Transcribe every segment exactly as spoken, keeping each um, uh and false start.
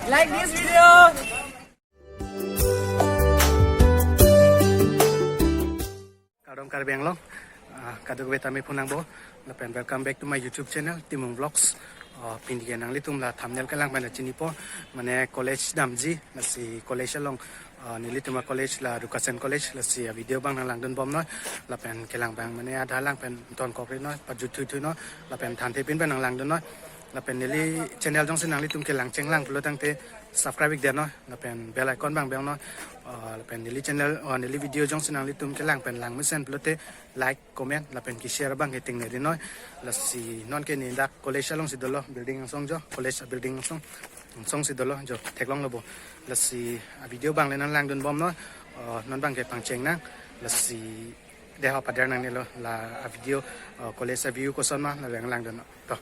Like this video. Kardom Karbi Anglong, ah, kadokave ta me phonangpo, lapen welcome back to my YouTube channel, Timung Vlogs. Ah, pini ke nanglitum la thumbnail kelang pen chinipo, mane college damji, lasi college along, ah, nelitum a-college la Rukasen College, lasi a-video abang nanglangdun bomnoi, lapen kelang abang mane adha lang pen tonkokri noi, pajut thuithui noi, lapen thanthe pin pen nanglangdun noi, lapen neli channel jongsi nanglitum kelang chenglang pulo tangte subscribe ik deno, lapen bell icon abang bell noi. Ah, lapen neli channel, ah, neli video jongsi nanglitum kelang pen lang mesen pulote like, comment, lapen ke-share abang ke tengneri noi. Lasi non ke ne dak college alongsi dolo, building angsong jo, college building angsong, angsongsi dolo jo, theklonglo bo. Lasi a-video abang le nanglangdun bomnoi. Ah, non abang ke pangchengnang. Lasi dei ho pader nangnelo la a-video, ah, college a-view koson ma la nanglangdun to.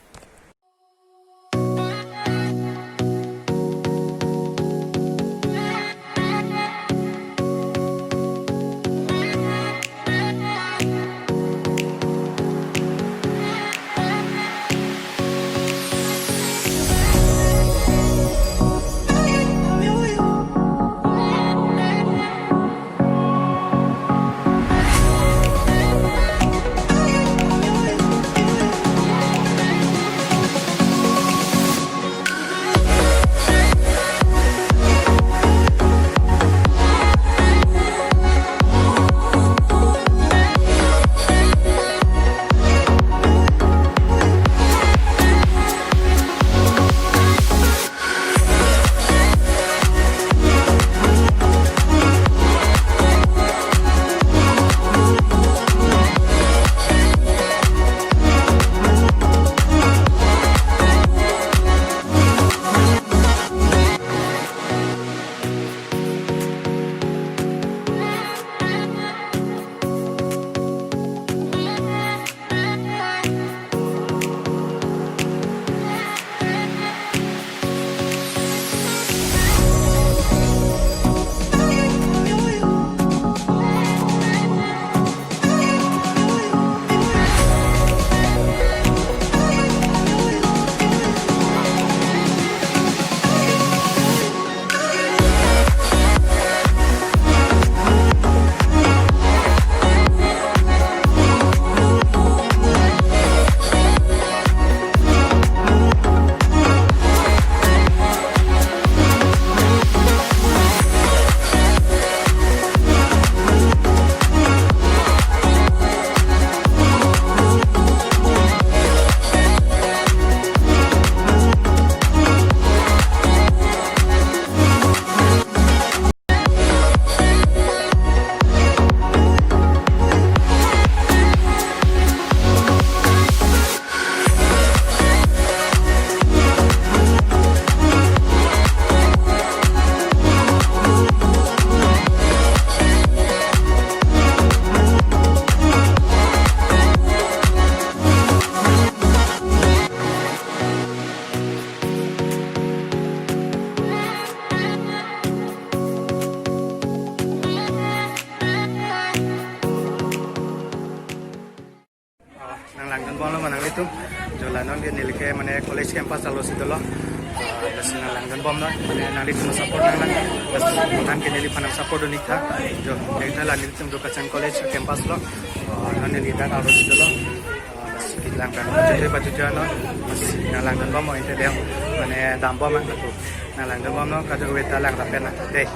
Ah, nanglangdun bomlo ma nanglitum. Jo la non ke neli ke mane college campus alongsi dolo. Ah, lasi nanglangdun bomnoi. Mane nanglitum support nanglang. Lasi non ke neliphan nang support dun ik tha. Jo, neli ta la nelitum Rukasen College campus lo. Ah, non neli dak alongsi dolo. Ah, lasi kelang abang pajut thuithui noi. Lasi nanglangdun bomnoi ente dei. Mane dam bom ma lapu. Nanglangdun bomnoi, kadokave ta lang rapen na. Dei.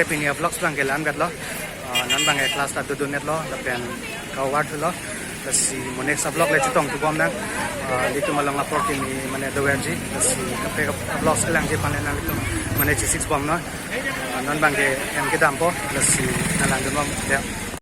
Pini a-vlogs abang ke la-an vet lo. Ah, non abang ke class ta dodun-et lo, lapen kawar thulo. Lasi mo next a-vlog le chetong thu bom nang. Ah, ilitum along apor kimi mane doverji. Lasi kaprek a-vlogs kelangji aphan le nanglitum mane chesik bom non. Ah, non abang ke hem kedampo. Lasi nanglang dun bom ya.